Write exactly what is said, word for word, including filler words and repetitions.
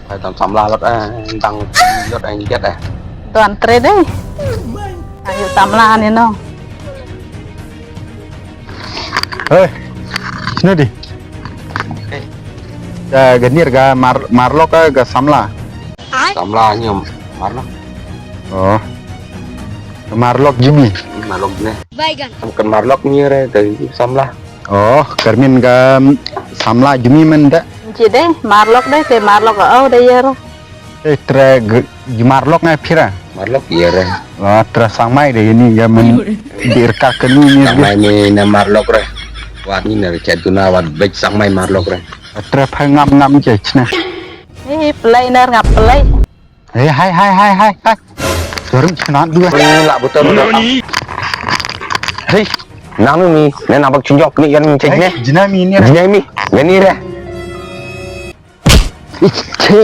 Ai, tam samla lot, eh, tang lot, eh, ngiat, eh. Tuan tre dei. Ayo samla ni no. Hei, sini di. Ga ganir ga mar, marlok ga, ga samla. Samla nyum marlok. Oh. Marlok jimi. Marlok ne. Baigan. Bukan marlok ni re dari samla. Oh, Karmin ga samla jimi men da. Ji dei, marlok dei, te marlok oh dei yer. Te tre g-, ji marlok ngai phira. Marlok yer. Oh, tre sangmai dei ni ga men. Dir ka keni ni. Sangmai ni na marlok re. Wat ni na chat tu na wat bej sangmai marlok re. Tre phai ngam ngam je chna. Ni play ner ngap play. Hei, hai, hai, hai, hai, hai. Dorong chna dua. Ni lah betul betul. Hei, nang ni, ni nampak cunjok ni yang cek ni. Jina mi ni. Jina mi, ni ni re. Iche.